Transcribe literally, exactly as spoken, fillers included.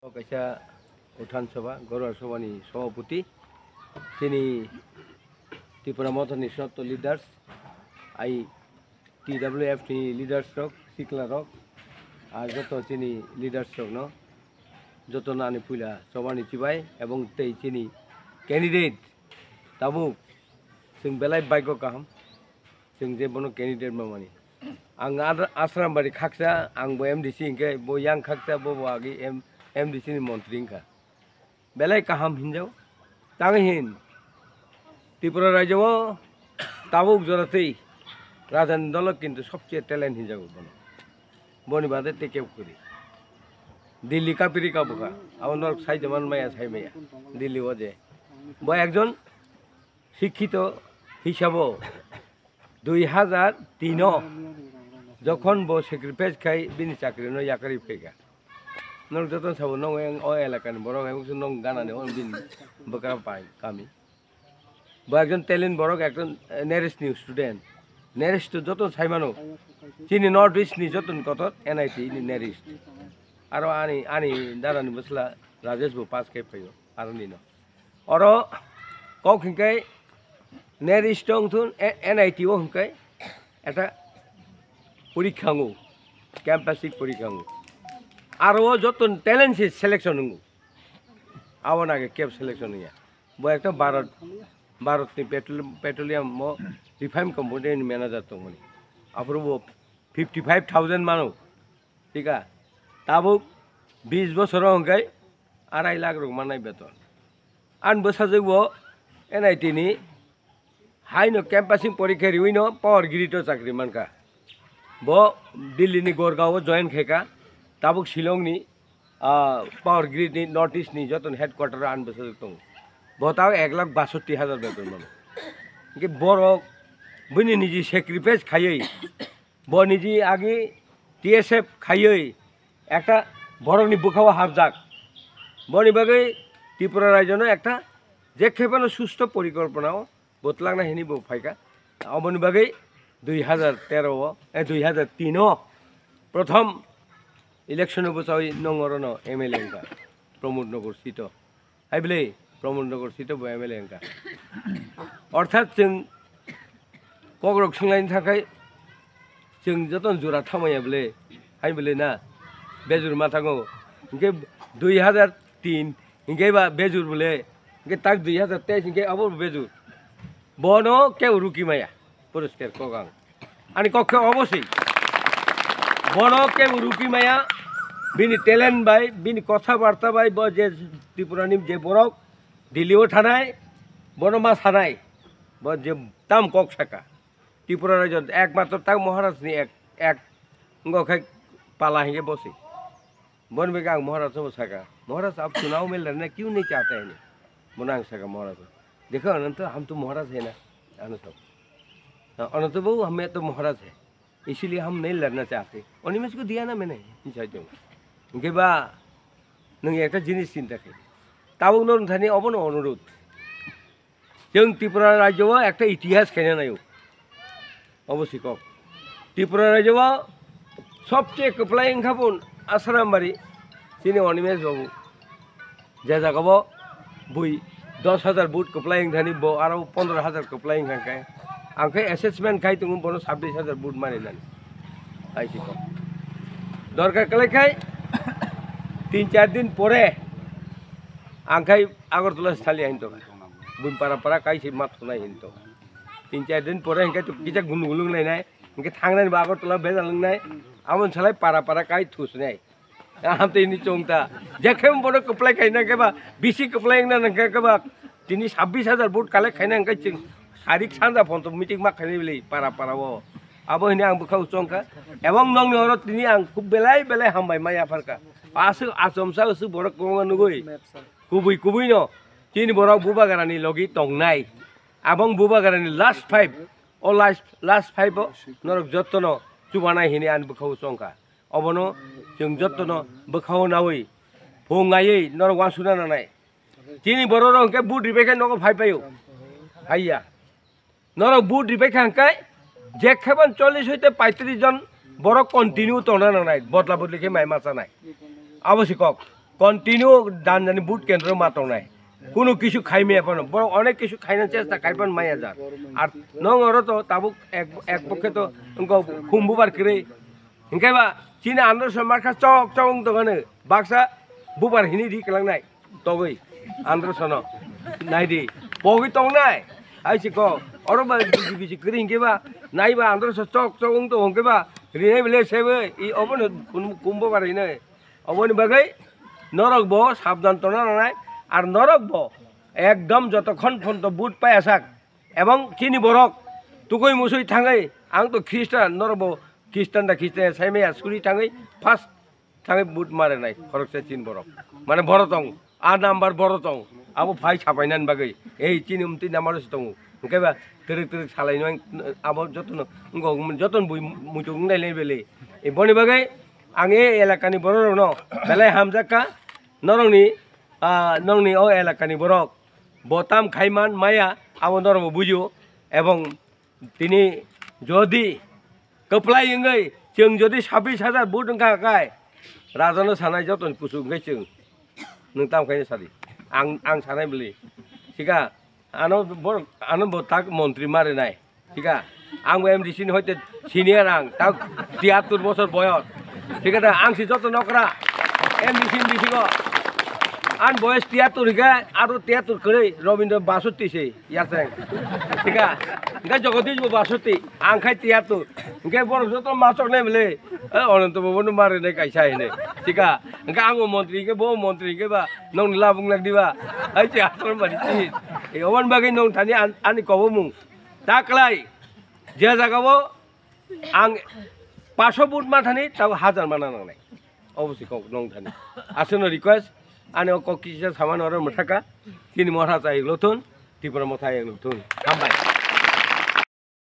Kaisa Uthan Sabha, Garuwa Sabha ni Sabhapati, chini Tipra Motha ni joto leaders, I T W F ni leaders rok, sikla rok, ar joto chini leaders rok no, joto no ani puila Sabha ni chibai, ebong tei chini candidate tabuk chwng belai baigo kaham. Chwng je bono candidate mamani. Ang Asrambari khaksa, ang bo M D C hinkhe, bo yang khaksa, bo bo agi M-, M D C ni montri wngkha. Belai kaham hinjao. Tang hin, Tripura rajyo o tabuk jora tei Rajan dolo kintu sobche talent hinjago bono. Boni bade tei kebo kwrwi. Delhi kapiri kabukha. Abo norok sai de man maya, sai maya. Delhi o je. Bo ekjon Sikhito hisabo dui hazar tin o jokhon bo sacrifice khai bini chakri no yakarwi phaikha. Norok joto sabo, nong o elaka ni borok, nong gana ni o bini bwkra pai kami. Bo ekjon talent borok, ekjon, eh, Neresh ni student. Neresh to joto sai mano. Chini North East ni joto ni kotor N I T ni Neresh. Aro ani, ani dara ni bwsla Rajesh bo pass khai phaio, aro ni no. Oro kok hinkhe Neresh tong thun, e-, N I T o hinkhe ekta porikha wngo, campus porikha wngo. Aro o joto talent se selection wngo. Abo nage keb selection wngya. Bo ekta Bharat, Bharat ni petrol-, petroleum o refine company ni manager tongmani. Aphuru bo fifty five thousand mano. Thika, tabuk bis bosoro hwnkhe arai lakh rok mannai beton. Ani bwsajwk bo N I T ni haino campusing porikha riwino Power Grid o chakri mankha. Bo Delhi ni Gorgaon o join khaikha, tabuk Shillong ni, ah, Power Grid ni North East ni joto ni headquarter o ani bwsajwk tongo. Bo tabuk ek lakh basotti hajar beton mano. Hinkhe borok bini niji sacrifice khaiwi Bo niji agi T S F khaiwi ekta borokni bwkhao hapjak. Boni bagwi Tripura rajyono ekta je khebano susto porikolponao bwtlakna hinwi bo phaikha. Oboni bagwi dui hazar tero o, eh, dui hazar tin o prothom election o bwchawi nongorono M L A wngkha Pramod Nagar seat o. Hai bwle, Pramod Nagar seat o bo M L A wngkha. Orthat chwng kokrok swnglaini thangkhai chwng jotono jora thamaya bwle, hai bwle na, bejur ma thango. Hinkhe dui hazar tin hinkhe ba bejur bwle, hinkhe tak dui hazar teis hinkhe abo bejur. Bono kebo ruki maya, poriskar kok ang. Ani kok khe obo se. Bono kebo ruki maya, bini talent bai, bini kotha barta bai, bo je Tripura ni je borok Delhi o thanai, bono ma sanai, bo je tam kok saka. Tripura rajyo ekmatro tak Maharaj ni ek, ek, wngkha khe pala hinkhe bo se. Bon bega ang Maharaj bo saka, "Maharaj, aap chunav mein ladna kyun nahi chahte hain?" Bono ang saka Maharaj, "Dekho Ananta, hum to Maharaj hai na, Ananta. Ha, Ananta babu, hum to Maharaj hai, isliye hum nahi ladna chahte. Animesh ko diya na maine," hinwi sai tongo. Hinkhe ba nwng ekta jinis chinta khe. Tabuk no nwng thani obono onurudh. Chwng Tripura rajyo o ekta itihas khaina naio. Obo si kok. Tripura rajyo o sobche kwplai wngkha bo Asrambari, chini Animesh babu. Je jaga bo bui dos hajar vote kwplai wngthani bo aro pondro hajar kwplai wngkha khe. Ang khe assessment khai tongo bono sabbish hajar vote mani nani. Hai si kok. Dorkar kwlai khai tin char din pore ang khai Agartala se thali hinto. Buin para para kai se mat khonai hinto. Tin char din pore hinkhe to kisa gunu gulung nai nai. Hinkhe thangnai ba Agartala bejal wngnai. Amon salai para para kai thusnai. Aham te ini chongta. Jekhem bono kwplai khaina khe ba, bisi kwplai wngna nangkha khe ba, tini sabbish hajar vote collect khaina hinkhe chwng sarik sanja phonto meeting ma khainai bwlai para para o. Abo hini ang bwkhao chongkha. Ebong nongni oro tini ang khub belai belai hambai maya pharkha. Aswk achomsa aswk borok kwbangma nugui. Kubui kubui no chini borok Bubagrani logi tongnai. Abong Bubagrani last five, o last, last five o norok jottono chubanai hini ani bwkhao chongkha. Obono chwng jottono bwkhao naui phung aiwi norok wansukna nanai. Chini borok rok hwnkhe vote ribai khe nogo phai paio. Phaiya. Norok vote ribai kha hwnkhe je khebo chollish hoite paitris jon borok continue tongna nangnai, bodla bodli khe mai ma chanai. Abo se kok. Continue dan jani vote kendro ma tongnai. Kuno kisu khaimaya phano. Borok onek kisu khaina chesta khaipan maya jar. Ar nong oro to tabuk ek, ek pokhe to wngkha khum bubar kwrwi. Hinkhe ba chini andro so markha chok chok wng tongano. Baksa bubar hini ri kwlangnai. Togwi andro sono. Naidi. Pogwi tongnai. Hai si ko. Oro ba bisi bisi kwrwi hinkhe ba. Nai ba andro so chok chok wng tong hinkhe ba. Rinai bele sebe. I obono khum, khum bubar hinoi. Oboni bagwi norok bo sabdan tongna nangnai, ar norok bo ekdom jotokhon phonto vote paiya sak, ebong chini borok tukui musui thangwi, ang to Khristan, norok bo Khristan da Khristan saimaya suri thangwi first thangwi vote marinai khoroksa chini borok, mane borok tong, a number borok tong, abo phai sapainani bagwi ei chini umtwi number se tongo, hwnkhe ba twrwk twrwk salaino abo jotono wngkok, jotono bui muitu wngnai le bele, boni bagwi. Ang e elakani bororokno belai hamjakha, norokni, ah, nongni o elakani borok bo tam khaiman maya, abo norokbo bujio. Ebong tini jodi kwplai wngwi chwng jodi sabbish hajar vote wngkha kai, rajano sanai joto kuchuk wngkhe chwng, nwng tam khaino sadi, ang, ang sanai bwlwi, thika. Ano bo, ano bo tak montri marinai. Thika. Ang bo M D C ni hoite senior ang. Tak tiyatur bosor boyos. Thika da, ang si joto nokra. M D C ni bisingo. An boyos tiyatur hika, aro tiyatur kwrwi. Robindra basoti se, yaseng. Thika. Hingke Jagadish bo basoti. Ang khai tiyatur. Hingke borok joto masok nai bwle. Eh, Ananto Babu no mari nai kaisa hine. Thika. Hingke ang bo montri hingke bo montri hingke ba. Nong labung lak diba. Hai se asor mari si. Eh, oban bagwi nong thani an-, ani kobomung. Ta kwlai. Je jaga bo ang paso vote ma thani tabo hajar mana nangnai. Obo se kok nong thani. Aswkno request. Ani o kok kisa saman oro mwthaka. Chini motha chai lothun. Tipra motha yang lothun. Hambai.